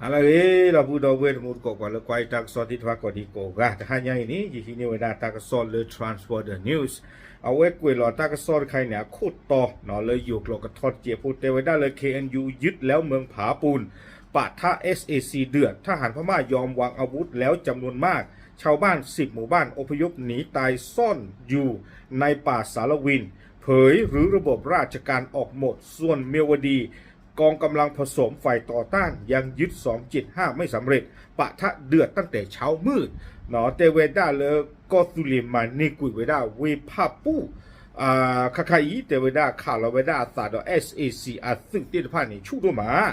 ဟါလၢအဂ့ၤ ဒီပုၢ်ဒီဝဲၢ်တံၤသကိး ပှၤလၢကွၢ်ယတၢ်ကစီၣ်သ့ၣ်တဖၣ်ကိးဒံကိးဂၤ, တဟါညါအံၤန့ၣ် ယဟံးန့ၢ်ဝဲဒၣ်တၢ်ကစီၣ်လၢ Transworld News အဝဲကွဲးလီၤတၢ်ကစီၣ်တခါအံၤန့ၣ် အခိၣ်တီလၢယိၤကျိာ်ကထီတစဲးဖိ တဲဝဲဒၣ်လၢ เคเอ็นยูยึดแล้วเมืองผาปูน ปะทะเอสเอซีเดือด ทหารพม่ายอมวางอาวุธแล้วจำนวนมาก ชาวบ้านสิบหมู่บ้านอพยพหนีตายซ่อนอยู่ในป่าสารวิน เผยรื้อระบบราชการออกหมด ส่วนเมียวดี กองกำลังผสมฝ่ายต่อต้านยังยึดสองเจ็ดห้าไม่สำเร็จ ปะทะเดือดตั้งแต่เช้ามืด တဲဝဲဒၣ်လၢ ကီၢ်သူလ့ၤမၤန့ၢ်ကွံာ်ဝဲဒၣ်ဝ့ၢ်ဖၣ်ပူၣ် ခါခါအံၤ တဲဝဲဒၣ်ခးလီၤဝဲဒၣ်အသးဒီး SAC အသုးသ့ၣ်တဖၣ်န့ၣ် ဆူၣ်ဒိၣ်မး,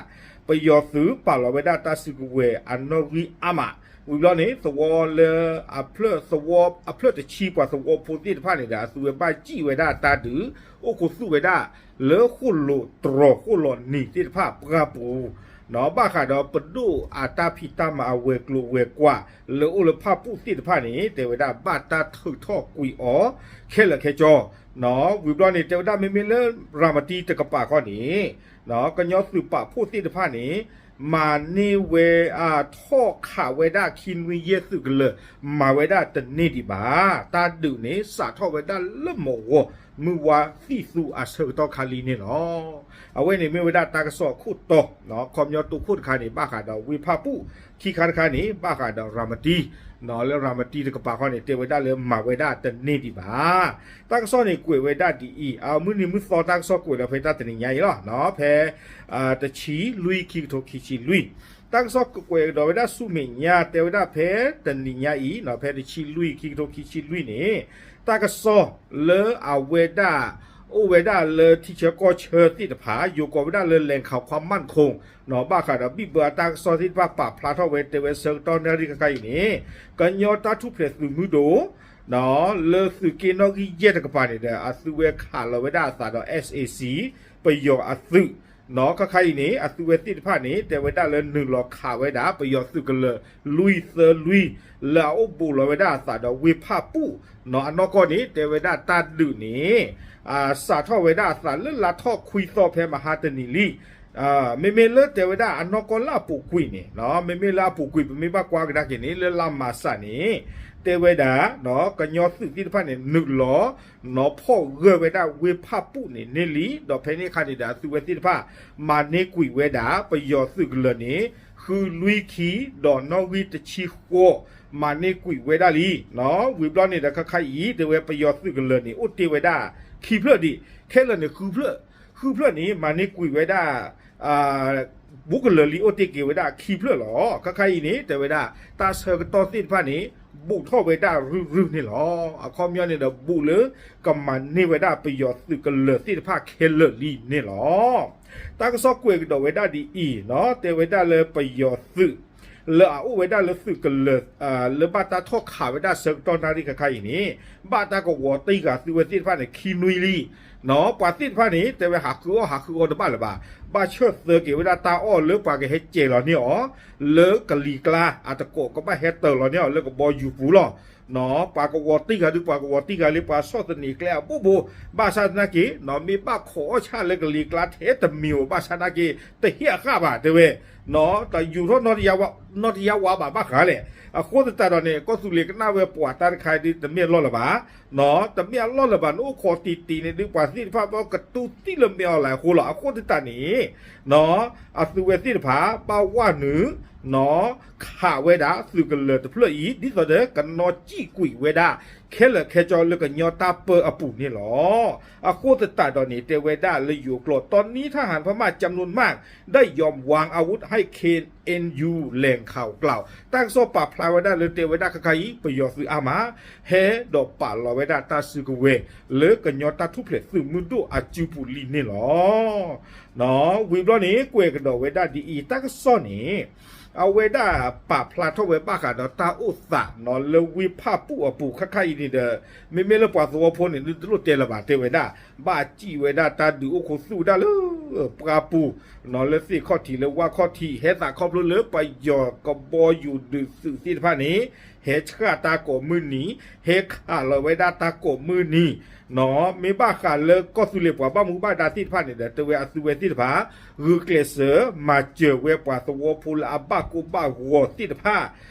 ပယီၤသုးပာ်လီၤဝဲဒၣ်တၢ်စုကဝဲၤအနီၣ်ဂံၢ်အါမး, ဝံၤဘျီန့ၣ် သဝီလၢအဖျၢၣ် သဝီအဖျၢၣ်တဆံ ပှၤသဝီဖိသ့ၣ်တဖၣ်န့ၣ်ဒီး အသုဝဲဘၣ်စံၣ်ဝဲဒၣ်တၢ်ဒုး အိၣ်ခိးသူၣ်ဝဲဒၣ် လၢဃိၣ်လိာ်တြီၤဃိၣ်လိာ်နံၤသ့ၣ်တဖၣ်ပှၢ်ပူၤ ဘၣ်ဃးဒီးပဒိၣ်အတၢ်ဖံးတၢ်မၤအဝဲၤကျိၤဝဲၤကွာ် လၢအိၣ်လၢဖၣ်ပူၣ်သ့ၣ်တဖၣ်န့ၣ် တဲဝဲဒၣ်ဘၣ်တၢ်ထုးထီၣ်ကွံာ်အီၤ ခဲလၢာ်ခဲဆ့, ဝံၤဘျီန့ၣ် တဲဝဲဒၣ်မ့မ့ၢ်လၢရၤမတံတကပၤခီန့ၣ် ကညီသုးပာ်ဖှိၣ်သ့ၣ်တဖၣ်န့ၣ် မၤန့ၢ်ဝဲ ထီၣ်ခးဝဲဒၣ်ခံနွံယဲၢ်သုးကလၢၤ မၤဝဲဒၣ်တန့ၢ်ဒံးဘၣ်, တၢ်ဒုးန့ၣ် စးထီၣ်ဝဲဒၣ်လၢမုၢ်ဂီၤ မုၢ်ဝါသံၣ်သူအဆၢကတီၢ်ခါလံန့ၣ်လီၤ. အဝဲန့ၣ်မ့ၢ်ဝဲဒၣ်တၢ်ကစီၣ်အခိၣ်တီ, ခီပညီတိခိၣ်တခါန့ၣ် ဘၣ်ဃးဒီးဝ့ၢ်ဖၣ်ပူၣ်, ခံခါတခါန့ၣ် ဘၣ်ဃးဒီးရၤမတံ, လၢရၤမတံတကပၤခီန့ၣ် တဲဝဲဒၣ်လၢမၤဝဲဒၣ်တန့ၢ်ဒံးဘၣ်. တၢ်ကစီၣ်န့ၣ်ကွဲးဝဲဒၣ်ဒ်အံၤ, အမုၢ်နံၤမုၢ်သီတၢ်ကစီၣ်ကွဲးလီၤဖဲတၢ်တနံၤညါအံၤလီၤ, ဖဲ တဆံလွံၢ် ခံကထိခံဆံလွံၢ်, တၢ်ကစီၣ်ကွဲးကဒီးဝဲဒၣ်ဆူမဲာ်ညါ တဲဝဲဒၣ်ဖဲတနံၤညါအံၤ ဖဲတဆံလွံၢ် ခံကထိခံဆံလွံၢ်န့ၣ် တၢ်ကစီၣ်လၢအဝဲဒၣ် အိၣ်ဝဲဒၣ်လၢထံဆၢကီၢ်ဆၢသ့ၣ်တဖၣ် ယိၤကိးဝဲဒၣ်လၢ แหล่งข่าวความมั่นคง ဘၣ်ဃးဒီးဘံၣ်ဘၢအတၢ်ကစီၣ်သ့ၣ်တဖၣ်ပာ်ဖျါထီၣ်ဝဲ တဲဝဲဆၢကတီၢ်နၣ်ရံၣ်ခါခါအံၤန့ၣ် ကညီတၢ်ထူၣ်ဖျဲးသုးမုၢ်ဒိၣ် လၢသုးက့နီၣ်ဂံၢ်ယဲၢ်တကပၤန့ၣ်ဒီး အသုဝဲခးလီၤဝဲဒၣ်အသးဒီး SAC ပယီၤအသုး, ခါခါအံၤန့ၣ် အသုဝဲသ့ၣ်တဖၣ်န့ၣ် တဲဝဲဒၣ်လၢနုာ်လီၤခးဝဲဒၣ် ပယီၤသုးကလၢၤလွံၢ်သၢလွံၢ် လၢအအိၣ်ဘူးလီၤဝဲဒၣ်အသးဒီးဝ့ၢ်ဖၣ်ပူၣ်, အနီၢ်ကီၢ်န့ၣ် တဲဝဲဒၣ်တၢ်ဒုးန့ၣ် စးထီၣ်ဝဲဒၣ်အသးလၢလါထီၣ်ခွံသီဖဲမဟါတနံၤလံ မ့မ့ၢ်လၢတဲဝဲဒၣ်အနီၢ်ကီၢ်လၢအပူၤကွံာ်န့ၣ်, မ့မ့ၢ်လၢအပူၤကွံာ် ပမ့ၢ်ဘၣ်ကွၢ်ကဒါက့ၤန့ၣ် လၢလါမၤစးန့ၣ် တဲဝဲဒၣ် ကညီသုးသ့ၣ်တဖၣ်န့ၣ် နုာ်လီၤ နီၢ်ဖီၣ်ဂၢၢ်ဝဲဒၣ်ဝ့ၢ်ဖၣ်ပူၣ်န့ၣ်န့ၢ်လံ, ဒီးဖဲန့ၣ်အခါန့ၣ်ဒီး အသုဝဲသ့ၣ်တဖၣ် မၤန့ၢ်ကွံာ်ဝဲဒၣ် ပယီၤသုးကလၢၤန့ၣ် ဃုလွံၢ်ခံ ဒီးနီၣ်ဂံၢ်တဆံဃိး မၤန့ၢ်ကွံာ်ဝဲဒၣ်လံ, ဝံၤဘျီန့ၣ်ဒီး ခါခါအံၤ တဲဝဲပယီၤသုးကလၢၤန့ၣ် အိၣ်တ့ၢ်ဝဲဒၣ်ခံဖျၢၣ်ဒံး, ခဲလၢာ်န့ၣ် ဃုဖျၢၣ်န့ၣ် မၤန့ၢ်ကွံာ်ဝဲဒၣ် ဘူးကလၢၤလံ အိၣ်တ့ၢ်က့ၤဝဲဒၣ်ခံဖျၢၣ်လီၤ. ခါခါအံၤန့ၣ် တဲဝဲဒၣ် တၢ်ဆၢကတီၢ်သ့ၣ်တဖၣ်န့ၣ် ဘူးထီၣ်ဝဲဒၣ်ရုၢ်ရုၢ်န့ၣ်လီၤ. အခီပညီန့ၣ်ဒီး ဘူးလၢကမၤန့ၢ်ဝဲဒၣ်ပယီၤသုးကလၢၤသ့ၣ်တဖၣ်ခဲလၢာ်လံန့ၣ်လီၤ. တၢ်ကစီၣ်ကွဲးကဒီးဝဲဒၣ်ဒ်အံၤ, တဲဝဲဒၣ်လၢပယီၤသုး လၢအအိၣ်ဝဲဒၣ်လၢသုးကလၢၤ လၢဘၣ်တၢ်ထီၣ်ခးဝဲဒၣ်ဆၢကတီၢ်နၣ်ရံၣ်ခါခါအံၤန့ၣ် ဘၣ်တၢ်ကဝီၤတံၢ်ဃာ်သုဝဲသ့ၣ်တဖၣ်န့ၣ် ခံနွံလံ ပှၤသ့ၣ်တဖၣ်န့ၣ် တဲဝဲဟးဃုအီၣ်ဟးဃုအီတဘၣ်လၢၤဘၣ်, ဘၣ်ဆၢၣ်သၢက့ၤဝဲဒၣ်တၢ်အီၣ်လၢပှၤကဟဲစဲးလီၤန့ၢ်အီၤ လၢကလံၤကျါအတကိး ကဘၣ်ဟဲတၢၤလီၤန့ၢ်အီၤလၢကဘီယူၤပူၤလီၤ. ပှၤကဝီၤတံၢ်ဃာ်ဒုး ပှၤကဝီၤတံၢ်ဃာ်လံ ပှၤဆီၣ်သနံးကျဲအဘိဘိ, ဘၣ်ဆၣ်သနာ်က့ မ့ၢ်ဘၣ်ခိးအီၣ်ဆၣ်လၢကလံၤကျါထဲတမံၤဧိၤ ဘၣ်ဆၣ်သနာ်က့ တဟ့ၣ်အဃၣ်ဘၣ်တဲဝဲ တယူၤထီၣ်နီတယါဝါဘၣ်ဘၣ်ဃးလဲၣ်. အဃိသတးဒီးန့ၣ် ကီၢ်သူလ့ၤကနၣ်ဝဲပှၤတၢ်တခါဒုး တမ့ၢ်အလီၢ်လၢၤဘၣ်, တမ့ၢ်အလီၢ်လၢၤဘၣ် နအိၣ်ခိးတံၢ်တံၢ်န့ၣ်ဒုး ပှၤသ့ၣ်တဖၣ်ဘၣ်ကတူၢ်သံလၢမ့ၢ်အီၤလၢအဃိလီၤ. အဃိသတးန့ၣ် အသုဝဲသ့ၣ်တဖၣ် ဘၣ်ဝဲနုာ် ခးဝဲဒၣ်သုးကလၢၤတဖျၢၣ်အံၤ ဒ်သိးဒီးကနီၣ်စံၣ်ကွံာ်ဝဲဒၣ် ခဲလၢာ်ခဲဆ့လၢကညီတၢ်ပၢအပူၤန့ၣ်လီၤ. အဃိသတးဒီးန့ၣ် တဲဝဲဒၣ်လၢယိၤကျိာ် ตอนนี้ทหารพม่าจำนวนมากได้ยอมวางอาวุธให้ เคเอ็นยู แหล่งข่าวกล่าว တၢ်ကစီၣ်ပာ်ဖျါဝဲဒၣ်လၢတဲဝဲဒၣ်ခါခါအံၤ ပယီၤသုးအါမး ဟဲဒီးပာ်လီၤဝဲဒၣ်တၢ်စုကဝဲၤ လၢကညီတၢ်ထူၣ်ဖျဲးသုးမုၢ်ဒိၣ်အစုပူၤလံန့ၣ်လီၤ. ဝံၤဘျီန့ၣ် ကွဲးကဒီးဝဲဒၣ်ဒ်အံၤ တၢ်ကစီၣ်န့ၣ် အဝဲဒၣ်ပာ်ဖျါထီၣ်ဝဲဘၣ်ဃးဒီးတၢ်အိၣ်သးလၢဝ့ၢ်ဖၣ်ပူၣ်အပူၤ ခါခါအံၤန့ၣ်ဒီး မ့မ့ၢ်လၢပှၤသဝီဖိန့ၣ် ဒုးတလိၣ်တဲလၢၤဘၣ်တဲဝဲဒၣ် ဘၣ်စံၣ်ဝဲဒၣ်တၢ်ဒုးအိၣ်ခိးသူၣ်ဝဲဒၣ်လၢ ပှၢ်ပူၤ လၢသ့ၣ်ခီၣ်ထံးလၢဝၣ်ခီၣ်ထံး ဟဲသးခီဖျိလၢပယီၤကဘီယူၤဒုးသုးသ့ၣ်တဖၣ်န့ၣ် ဟဲဆှၣ်တၢ်ကိးမုၢ်နံၤ ဟဲခးလီၤဝဲဒၣ်တၢ်ကိးမုၢ်နံၤ မ့ၢ်ဘၣ်ဃးလၢကီၢ်သူလ့ၤပှၤဘၣ်မူဘၣ်ဒါသ့ၣ်တဖၣ်န့ၣ်ဒီး တဲဝဲအသုဝဲသ့ၣ်တဖၣ် ဂုာ်ကျဲးစၢး မၤစၢၤဝဲပှၤသဝီဖိလၢအဘၣ်ကိၢ်ဘၣ်ဂီၤသ့ၣ်တဖၣ်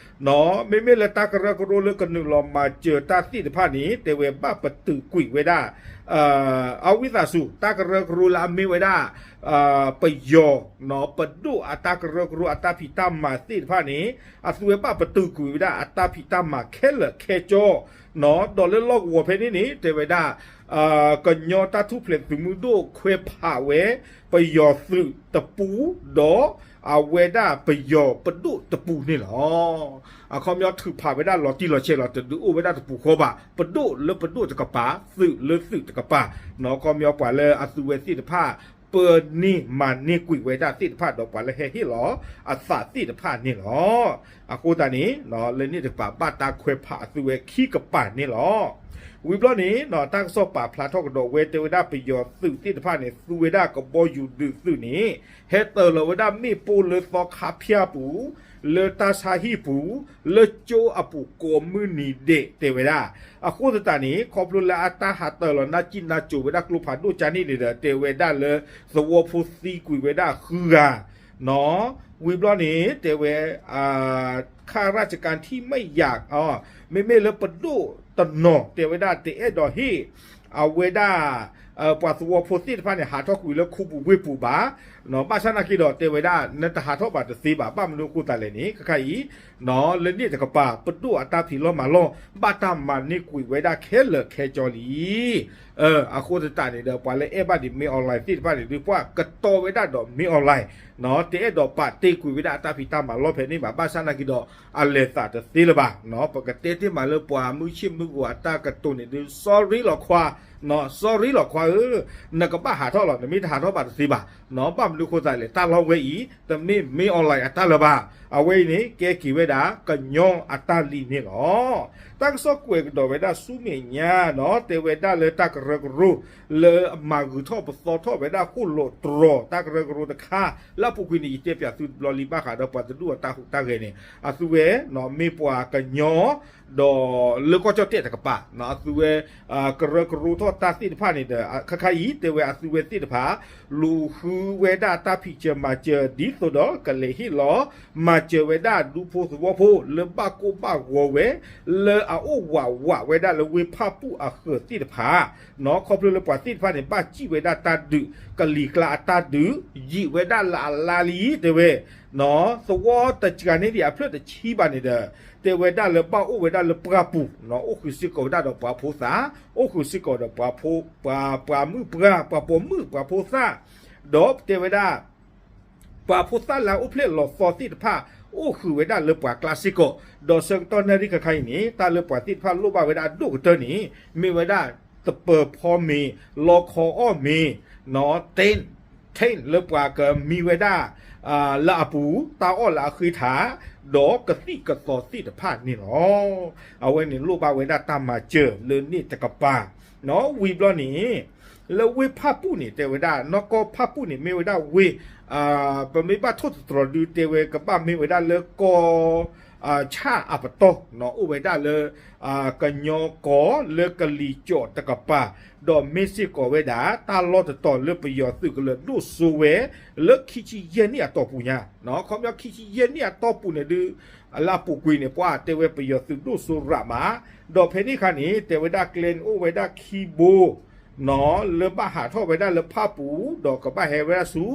မ့မ့ၢ်လၢတၢ်ကရၢကရိလၢကနုာ်လီၤမၤစၢၤတၢ်သ့ၣ်တဖၣ်န့ၣ် တဲဝဲဘၣ်ပတုာ်ကွံာ်ဝဲဒၣ် အဝံသးစူၤ တၢ်ကရၢကရိလၢအမ့ၢ်ဝဲဒၣ် ပယီၤ ပဒိၣ်အတၢ်ကရၢကရိအတၢ်ဖံးတၢ်မၤသ့ၣ်တဖၣ်န့ၣ် အသုဝဲဘၣ်ပတုာ်ကွံာ်ဝဲဒၣ်အတၢ်ဖံးတၢ်မၤခဲလၢာ်ခဲဆ့ ဒီးလၢလီၢ်ကဝီၤဖဲန့ၣ်န့ၣ် တဲဝဲဒၣ် ကညီတၢ်ထူၣ်ဖျဲးသုးမုၢ်ဒိၣ်ခွဲးဖးဝဲ ပယီၤသုးတပူၤ ဒီးအဝဲဒၣ်ပယီၤပဒိၣ်တပူၤန့ၣ်လီၤ. အခီပညီထုးဖးဝဲဒၣ်လီၤတံၢ်လီၤဆဲးလီၤ တဒုးအိၣ်ဝဲဒၣ်တပူၤဃီဘၣ် ပဒိၣ်လၢပဒိၣ်တကပၤ သုးလၢသုးတကပၤ အခီပညီပှၤလၢအသုဝဲသ့ၣ်တဖၣ် ပၢန့ၢ်မၤန့ၢ်ကွံာ်ဝဲဒၣ်သ့ၣ်တဖၣ်ဒီးပှၤလၢဟဲဟ့ၣ်လီၤအသးသ့ၣ်တဖၣ်န့ၣ်လီၤ. အဃိသတးန့ၣ် လၢန့ၣ်တကပၤဘၣ်တၢ်ခွဲးဖးအသုဝဲခံကပၤန့ၣ်လီၤ. ဝံၤဘျီန့ၣ် တၢ်ကစီၣ်ပာ်ဖျါထီၣ်ကဒီးဝဲတဲဝဲဒၣ်ပယီၤသုးသ့ၣ်တဖၣ်န့ၣ် သူဝဲဒၣ်ကဘီယူၤဒုးသုးန့ၣ် ဟဲတၢၤလီၤဝဲဒၣ်မ့ၣ်ပိၢ်လၢသီခါဖၠၣ်ပူၤ လၢတၢ်ဆါဟံၣ်ပူၤ လၢကၠိအပူၤကိးမုၢ်နံၤဒဲးတဲဝဲဒၣ် အဃိသတးန့ၣ် ခီဖျိလၢအတၢ်ဟးတၢၤလီၤနၢ်ကံၣ်နၢ်ကိၤဝဲဒၣ်ကျိဖးဒိၣ်ကၠၢန့ၣ်န့ၣ်ဒီး တဲဝဲဒၣ်လၢသဝီဖိသံကွံာ်ဝဲဒၣ်ဃုဂၤ ဝံၤဘျီန့ၣ် တဲဝဲ ခရၣ်စကၣ်ထံၣ်မ့ၢ်ယၤ မ့မ့ၢ်လၢပဒိၣ်တနီၤ တဲဝဲဒၣ်တအဲၣ်ဒိးဟ့ၣ် အဝဲဒၣ် ပှၤသဝီဖိသ့ၣ်တဖၣ်န့ၣ် ဟးထီၣ်ကွံာ်လၢခူပူၤဝ့ၢ်ပူၤဘၣ် ဘၣ်ဆၣ်နာ်က့ဒီး တဲဝဲဒၣ် နတဟးထီၣ်ဘၣ်တသ့ဘၣ် ဘၣ်မနုၤအဃိသတးလဲၣ်န့ၣ် ခဲခါအံၤ လၢန့ၣ်တကပၤ ပဒိၣ်အတၢ်ဖံးလီၢ်မၤလီၢ် ဘၣ်တၢ်မၤန့ၢ်ကွံာ်ဝဲဒၣ်ခဲလၢာ်ခဲဆ့လံ အဃိသတးန့ၣ်ဒီး ပှၤလၢအဲၣ်ဘၣ်ဒံးမ့ၢ် online သ့ၣ်တဖၣ်န့ၣ် ဒုးပှၢ်ကတီၤဝဲဒၣ်ဒီးမ့ၢ် online တအဲၣ်ဒိးပာ်တ့ၢ်ကွံာ်ဝဲဒၣ်အတၢ်ဖံးတၢ်မၤလီၢ်ဖဲန့ၣ်ဘၣ် ဘၣ်ဆၣ်နာ်က့ဒီး အလဲၤသးတသ့လၢၤဘၣ် ပကတဲတ့ၢ်မးလၢပှၤမုၢ်ဆ့ၣ်မုၢ်ဂီၤအတၢ်ကတိၤန့ၣ်ဒုး sorry လီၤခွါ sorry လီၤခွါဧၢ နကဘၣ်ဟးထီၣ်လီၤ နမ့ၢ်တဟးထီၣ်ဘၣ်တသ့ဘၣ် ဘၣ်မနုၤအဃိသတးလဲၣ် တၢ်လီၢ်ဝဲအံၤ တမ့ၢ်မ့ၢ် online အတၢ်လၢၤဘၣ် အဝဲအံၤန့ၣ် ကဲက့ၤဝဲဒၣ် ကညီအတၢ်လံန့ၣ်လီၤ. တၢ်ကစီၣ်ကွဲးကဒီးဝဲဒၣ်ဆူမဲာ်ညါနီၤ တဲဝဲဒၣ်လၢတၢ်ကရၢကရိ လၢအမၤဂုၤထီၣ်ပသီထီၣ်ဝဲဒၣ်ဃိၣ်လိာ်တြီၤ တၢ်ကရၢကရိတခါ လၢအပူၤကွံာ်န့ၣ် ယတဲပၠးသုတဘျီလံဘၣ်ဃးဒီးပှၤတဒူၣ်အတၢ်ဟူးတၢ်ဂဲၤန့ၣ် အသုဝဲ မ့ၢ်ပှၤကညီ ဒီးလၢကီၢ်ကၠီၣ်တဲၣ်တကပၤ အသုဝဲ ကရၢကရိထီၣ်တၢ်သ့ၣ်တဖၣ်န့ၣ်ဒီး ခါခါအံၤ တဲဝဲအသုဝဲသ့ၣ်တဖၣ် လူၤဃုဝဲဒၣ်တၢ်ဖံးစၢၤမၤစၢၤ ဒ်သိးဒီးကလဲၤဟ့ၣ်လီၤ မၤစၢၤဝဲဒၣ်ဒူဖိသဝီဖိ လၢဘၣ်ကိၢ်ဘၣ်ဂီၤဝဲ လၢအအိၣ်ဝးဝးဝဲဒၣ်လၢဝ့ၢ်ဖၣ်ပူၣ်အဃၢၤသ့ၣ်တဖၣ် ခီဖျိလၢပှၤသ့ၣ်တဖၣ်န့ၣ် ဘၣ်စံၣ်ဝဲဒၣ်တၢ်ဒုး ကလံၤကျါအတၢ်ဒုး ယံာ်ဝဲဒၣ်လၢအလါလံ တဲဝဲ သဝီတစှၤန့ၢ်ဒံးအဖျၢၣ်တဆံဘၣ်န့ၣ်ဒီး တဲဝဲဒၣ်လၢဘၣ်အိၣ်ဝဲဒၣ်လၢပှၢ်ပူၤ အိၣ်ဃုာ်စ့ၢ်ကီးဝဲဒၣ်ဒီးပှၤဖိသၣ် အိၣ်ဃုာ်စ့ၢ်ကီးဒီးပှၤဖိ ပှၤ ပှၤမုၣ်ပှၢ် ပှၤပိာ်မုၣ်ပှၤဖိသၣ် ဒီးတဲဝဲဒၣ် ပှၤဖိသၣ်လၢအအိၣ်ဖျဲၣ်လီၤသီသ့ၣ်တဖၣ် အိၣ်ဃုာ်ဝဲဒၣ်လၢပှၤကျါစ့ၢ်ကီး ဒီးဆၢကတီၢ်နၣ်ရံၣ်ခါခါအံၤန့ၣ် တၢ်လၢပှၤသ့ၣ်တဖၣ်လိၣ်ဘၣ်ဝဲဒၣ်အဒိၣ်ကတၢၢ်န့ၣ် မ့ၢ်ဝဲဒၣ် သပၢၤဖီမ့ၤ လီခီအီၣ်မ့ၤ တ့ၢ် လၢပှၤကမံဝဲဒၣ် လၢအပူၤ တၢ်အီၣ်လၢအဃ့ထၣ် ဒီးကသံၣ်ကသီသ့ၣ်တဖၣ်န့ၣ်လီၤ. အဝဲန့ၣ်လိၣ်ဘၣ်ဝဲဒၣ်တၢ်မၤစၢၤလၢန့ၣ်တကပၤ ဝံၤဘျီန့ၣ် လၢဝ့ၢ်ဖၣ်ပူၣ်န့ၣ် တဲဝဲဒၣ် နီၢ်ကီၢ်ဖၣ်ပူၣ်န့ၣ် မ့ၢ်ဝဲဒၣ်ဝ့ၢ် ပမ့ၢ်ဘၣ်ထိၣ်သတြီၤဒုးတဲဝဲကဘၣ်မ့ၢ်ဝဲဒၣ်လၢကီၢ် ဆၣ်အပတီၢ် အိၣ်ဝဲဒၣ်လၢ ကညီကီၢ်လၢကလံၤကၠီၣ်တကပၤ ဒီးမ့ၢ်စ့ၢ်ကီးဝဲဒၣ် တၢ်လီၢ်တတီၤလၢပယီၤသုးကလၢၤဒိၣ်စိဝဲ လၢခံဆံယဲၢ်နံၣ်အတီၢ်ပူၤညါ ခီပညီခံဆံယဲၢ်နံၣ်အတီၢ်ပူၤန့ၣ်ဒုး လၢအပူၤကွံာ်န့ၣ် ပှၤတဲဝဲပယီၤသုးဒိၣ်စိရးမး ဒီးဖဲန့ၣ်အခါန့ၣ် တဲဝဲဒၣ်ကျဲန့ၣ်အိၣ်ဝဲဒၣ်ခံဘိ လၢဘၣ်ဟးထီၣ်ဝဲဒၣ်လၢဖၣ်ပူၤ ဒီးကဘၣ်ဟဲဝဲဒၣ်ဆူ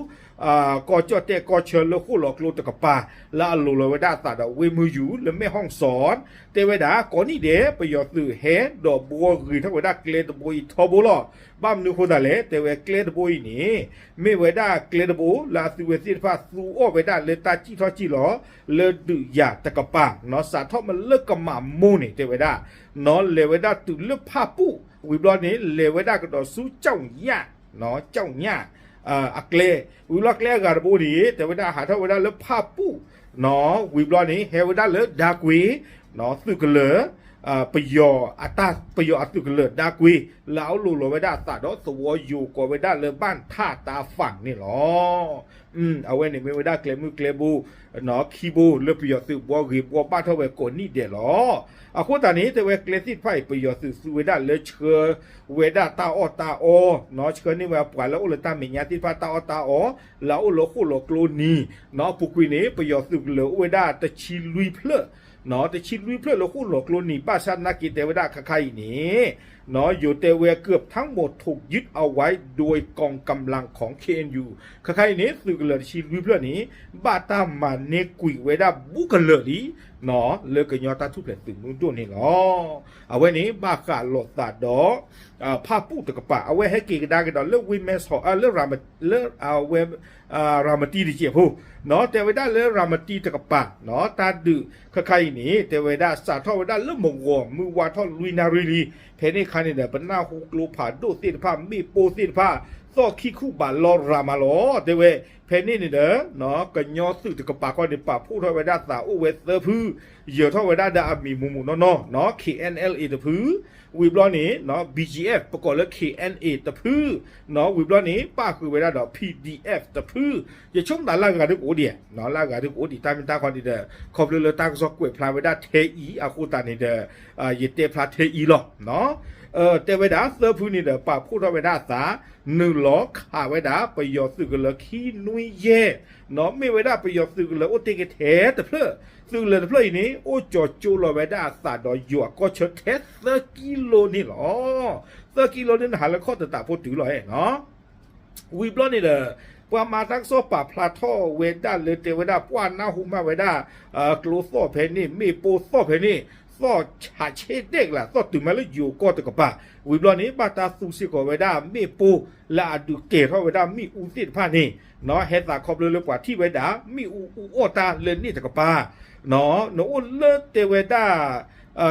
ကီၢ်ကၠီၣ်တဲၣ်ကီၢ်ဆၢလၢဃိၣ်လီၤကျိတကပၤ လၢအလိၤလီၤဝဲဒၣ်အသးဒီးဝ့ၢ်မုၢ်ယူၤလၢမဲၣ်ဟီၣ်စီၣ် တဲဝဲဒၣ်ကိးနံၣ်ဒဲး ပယီၤသုးဟဲဒီးဘှီဂ့ၤထီၣ်ဝဲဒၣ်ကျဲတဘိအံၤထီဘိလီၤ. ဘၣ်မနုၤအဃိသတးလဲၣ် တဲဝဲကျဲတဘိအံၤန့ၣ် မ့ၢ်ဝဲဒၣ်ကျဲတဘိလၢအသုဝဲသ့ၣ်တဖၣ်သူအီၣ်ဝဲဒၣ်လၢတၢ်စံၣ်ထီၣ်စံၣ်လီၤ လၢဒုးယၤတကပၤ စးထီၣ်မ့ၢ်လၢကမၤမိၢ်န့ၣ် တဲဝဲဒၣ် လဲၤဝဲဒၣ်တုၤလၢဖၣ်ပူၣ် ဝံၤဘျီန့ၣ် လဲၤဝဲဒၣ်ကဒီးဆူကၠီၣ်ညၣ် ကၠီၣ်ညၣ် အကျဲ ဝံၤဘျီကျဲအဂၤတဘိန့ၣ် တဲဝဲဒၣ်ဟးထီၣ်ဝဲဒၣ်လၢဖၣ်ပူၣ် ဝံၤဘျီန့ၣ် ဟဲဝဲဒၣ်လၢဒါကွ့ၤ သုးကလၢၤ ပယီၤအတၢ် ပယီၤအသုးကလၢၤဒါကွ့ လၢအအိၣ်လိၤလီၤဝဲဒၣ်အသးဒီးသဝီယိၤကိးဝဲဒၣ်လၢ ဘၣ်ထၣ်တၢ်ဖၣ်န့ၣ်လီၤ. အဝဲန့ၣ်မ့ၢ်ဝဲဒၣ်ကျဲမုၢ်ကျဲဘိ ခံဘိလၢပယီၤသုးဘှီဂ့ၤဘှီဘၣ်ထီၣ်ဝဲကိးနံၣ်ဒဲးလီၤ. အဃိသတးန့ၣ် တဲဝဲကျဲသ့ၣ်တဖၣ်အံၤ ပယီၤသုးသူဝဲဒၣ်လၢဆှၢဝဲဒၣ်တၢ်အီၣ်တၢ်အီ ဆှၢန့ၢ်ဝဲပှၤလၢအိၣ်လၢတၢ်မဲာ်ညါသ့ၣ်တဖၣ်တၢ်အီၣ်တၢ်အီ လၢအအိၣ်လၢဃိၣ်လီၤကျိနံၤ အပူၤကွံာ်န့ၣ် ပယီၤသုးကလၢၤအိၣ်ဝဲဒၣ်တဆံလွံၢ်ဖျၢၣ် တဆံလွံၢ်ဖျၢၣ်လၢဃိၣ်လီၤကျိနံၤ ဘၣ်ဆၣ်နာ်က့တဲဝဲဒၣ်ခဲခါအံၤန့ၣ် ယိၤတဲဝဲ เกือบทั้งหมดถูกยึดเอาไว้โดยกองกำลังของเคเอ็นยู ခဲခါအံၤန့ၣ် သုးကလၢၤတဆံလွံၢ်ဖျၢၣ်န့ၣ် ဘၣ်တၢ်မၤန့ၢ်ကွံာ်ဝဲဒၣ်ဘူးကလၢာ်လံ လၢကညီတၢ်ထူၣ်ဖျဲးသုးမုၢ်ဒိၣ်န့ၣ်လီၤ. အဝဲန့ၣ်ဘၣ်ဃးလိာ်သးဒီး ဖၣ်ပူၣ်တကပၤ အဝဲဟဲက့ၤကဒါက့ၤဒီးလၢဝ့ၢ်မဲဆီး လၢ လၢအဝဲ ရၤမတံတစဲးဖိ တဲဝဲဒၣ်လၢရၤမတံတကပၤ တၢ်ဒုးခဲခါအံၤန့ၣ် တဲဝဲဒၣ်စးထီၣ်ဝဲဒၣ်လၢမဂီၤ မုၢ်ဝါထီၣ်လွံၢ်နၣ်ရံၣ်လံ. ဖဲန့ၣ်ခါန့ၣ်ဒီး ပနၢ်ဟူကျိဖးဒိၣ်သ့ၣ်တဖၣ် မ့ၣ်ပိၢ်သ့ၣ်တဖၣ် သီၣ်ခံခူၣ်ဘးလီရၤမးလီၤ. တဲဝဲ ဖဲန့ၣ်န့ၣ်ဒီး ကညီသုးတကပၤခီန့ၣ် ပာ်ဖှိၣ်ထီၣ်ဝဲဒၣ်သးအိၣ်ဝဲသၢဖု ယၢၤထီၣ်ဝဲဒၣ်ဒီးအမံၤမုာ်မုာ်နီၢ်နီၢ် K N L A တဖု ဝံၤဘျီန့ၣ် B G F ပကိးလၢ K N A တဖု ဝံၤဘျီန့ၣ် ပၣ်ဃုာ်ဝဲဒၣ်ဒီး P D F တဖု ယဆိကမိၣ်သးလၢအဂၤဒုးကအိၣ်ဒံး လၢအဂၤဒုးကအိၣ်ဒံး တၢ်မ့ၢ်တၢ်ခီန့ၣ်ဒီး ခီဖျိလၢတၢ်ကစီၣ်ကွဲးဖျါဝဲဒၣ်ထဲအံၤအဃိသတးန့ၣ်ဒီး ယတဲဖျါထဲအံၤလီၤ. တဲဝဲဒၣ်သၢဖုန့ၣ်ဒီး ပာ်ဖှိၣ်ထီၣ်ဝဲဒၣ်အသး နုာ်လီၤခးဝဲဒၣ်ပယီၤသုးကလၢၤခံနွံယဲၢ် မ့ၢ်ဝဲဒၣ်ပယီၤသုးကလၢၤအိၣ်တ့ၢ်က့ၤထဲတဖျၢၣ် သုးကလၢၤတဖျၢၣ်အံၤန့ၣ် အိၣ်ကၠီၤကၠိလီၤဝဲဒၣ်အသးဒီးယိၤအကီၢ်ဆၢထဲသၢကံလိန့ၣ်လီၤ. သၢကံလိန့ၣ် နဟးလၢခီၣ်တတးဖိတုၤလီၤ. ဝံၤဘျီန့ၣ်ဒီး ပှၤမၤတၢ်ကစီၣ်ပာ်ဖျါထီၣ်ဝဲဒၣ်လၢတဲဝဲဒၣ် ပှၢ်နၢ်ဟူမးဝဲဒၣ် ကျိသီၣ်ဖဲန့ၣ် မ့ၣ်ပိၢ်သီၣ်ဖဲန့ၣ် သီၣ်ဆးဆ့ဒဲကလး သီၣ်တုၤမးလၢယိၤကီၢ်တကပၤ ဝံၤဘျီန့ၣ် ဘၣ်တၢ်သူစ့ၢ်ကီးဝဲဒၣ်မ့ၣ်ပိၢ်လၢအဒုးကဲၤထီၣ်ဝဲဒၣ်မ့ၣ်အူသ့ၣ်တဖၣ်န့ၣ် ဟဲသးခီဖျိလၢပှၤထံၣ်ဝဲဒၣ် မ့ၣ်အူအူအီၣ်တၢ်လၢန့ၣ်တကပၤ နအိၣ်လၢတဲဝဲဒၣ်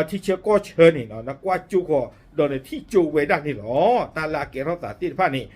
ထံဆၢကီၢ်ဆၢန့ၣ် နကွၢ်ကၠိဃီၤ ဒီးနထံၣ်ကၠိဝဲဒၣ်န့ၣ်လီၤ. တၢ်လၢအကဲထီၣ်သးသ့ၣ်တဖၣ်န့ၣ်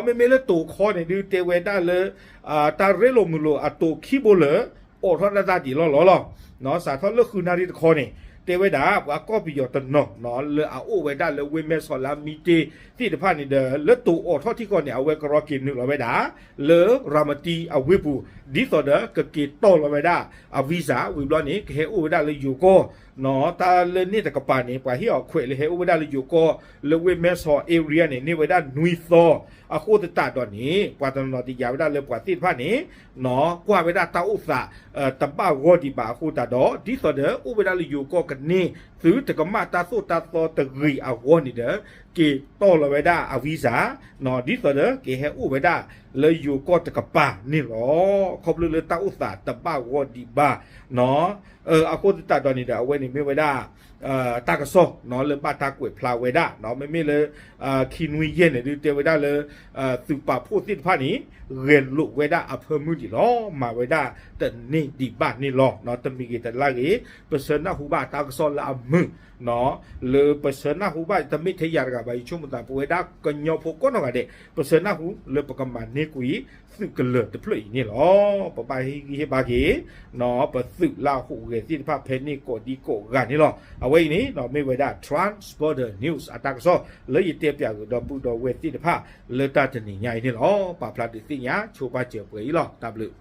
မ့မ့ၢ်လၢတိၤခီန့ၣ်ဒုးတဲဝဲဒၣ်လၢ တၢ်ရ့လိာ်မုာ်လိာ်အတိၤခံဘိလၢ အိးထီၣ်ဒၣ်တၢ်ဒံးလီၢ်လီၢ်လီၤ. စးထီၣ်လၢဃုနၣ်ရံၣ်တခီန့ၣ် တဲဝဲဒၣ် ပှၤကီၢ်ပယီၤတနီၤ လၢအအိၣ်ဝဲဒၣ်လၢဝ့ၢ်မဲဆီးလၢမံတ့ၢ်သ့ၣ်တဖၣ်န့ၣ်ဒီး လၢတိၤအိးထီၣ်ထံကီၢ်န့ၣ် အဝဲကရီက့ၤနုာ်လီၤဝဲဒၣ် လၢရၤမတံအဝ့ၢ်ပူၤ ဒ်သိးဒီးကက့ၤတီၢ်လီၤဝဲဒၣ်အ visa ဝံၤဘျီန့ၣ် ကဟဲအိၣ်ဝဲဒၣ်လၢယိၤကီၢ် တၢ်လၢန့ၣ်တကပၤန့ၣ် ပှၤဟ့ၣ်အီၤခွဲးလၢဟဲအိၣ်ဝဲဒၣ်လၢယိၤကီၢ် လၢဝ့ၢ်မဲဆီး area န့ၣ် န့ၢ်ဝဲဒၣ်နွံသီ အဃိသတးဒီးန့ၣ် ပှၤတနီၤနီၤတယာ်ဝဲဒၣ်လၢပှၤသ့ၣ်တဖၣ်န့ၣ် ကွၢ်ဝဲဒၣ်တၢ်အိၣ်သး တဘၣ်ဂီၢ်ဒံးဘၣ်အဃိသတးဒီး ဒ်သိးဒီးအိၣ်ဝဲဒၣ်လၢယိၤကီၢ်ကန့ၢ်သုတကမၣ်တၢ်သိၣ်တၢ်သီတဂ့ၤအဂီၢ်န့ၣ်ဒီး က့ၤတီၢ်လီၤဝဲဒၣ်အ visa ဒ်သိးဒီးက့ၤဟဲအိၣ်ဝဲဒၣ်လၢယိၤကီၢ်တကပၤန့ၣ်လီၤ. ခီဖျိလၢတၢ်အိၣ်သးတဘၣ်ဂီၢ်ဒံးဘၣ် အဃိသတးဒီးန့ၣ်ဒီး အဝဲန့ၣ်မ့ၢ်ဝဲဒၣ် တၢ်ကစီၣ်လၢဘၣ်တၢ်ကွဲးဖျါဝဲဒၣ် မ့မ့ၢ်လၢ ခံနွံယဲၢ်န့ၣ်ဒုး တဲဝဲဒၣ်လၢ သုးပာ်ဖှိၣ်သ့ၣ်တဖၣ်န့ၣ် ဂဲၤလိာ်ဝဲဒၣ်အဖၢမုၢ်ဒံးလီၤ. မၤဝဲဒၣ်တန့ၢ်ဒံးဘၣ်န့ၣ်လီၤ. တမံၤဂ့ၤတလါဂ့ၤ ပဆၢနၢ်ဟူဘၣ်တၢ်ကစီၣ်လၢအမုာ် လၢပဆၢနၢ်ဟူဘၣ် တမ့ၢ်ထဲယၤတဂၤဘၣ် ယဆိကမိၣ်သးပဝဲဒၣ်ကညီဖိကိးနီၢ်ဂၤဒဲး ပဆၢနၢ်ဟူလၢပကမၤန့ၢ်ကွံာ်သုးကလၢၤတဖျၢၣ်အံၤန့ၣ်လီၤ. ပဘၣ်ဟ့ၣ်ဂံၢ်ဟ့ၣ်ဘါက့ၤ ပသုးလၢအဟူးဂဲၤသ့ၣ်တဖၣ်ဖဲန့ၣ်ကိးဒံကိးဂၤန့ၣ်လီၤ. အဝဲအံၤန့ၣ် မ့ၢ်ဝဲဒၣ် Transborder News အတၢ်ကစီၣ် လၢယတဲပၠးကဒီပုၢ်ဒီဝဲၢ်သ့ၣ်တဖၣ်လၢတၢ်တနံၤညါအံၤန့ၣ်လီၤ. ပာ်ဖျါဒုးသ့ၣ်ညါဆိပာ်စၢၤပှဲၤအံၤလီၤ. တၢ်ဘျုး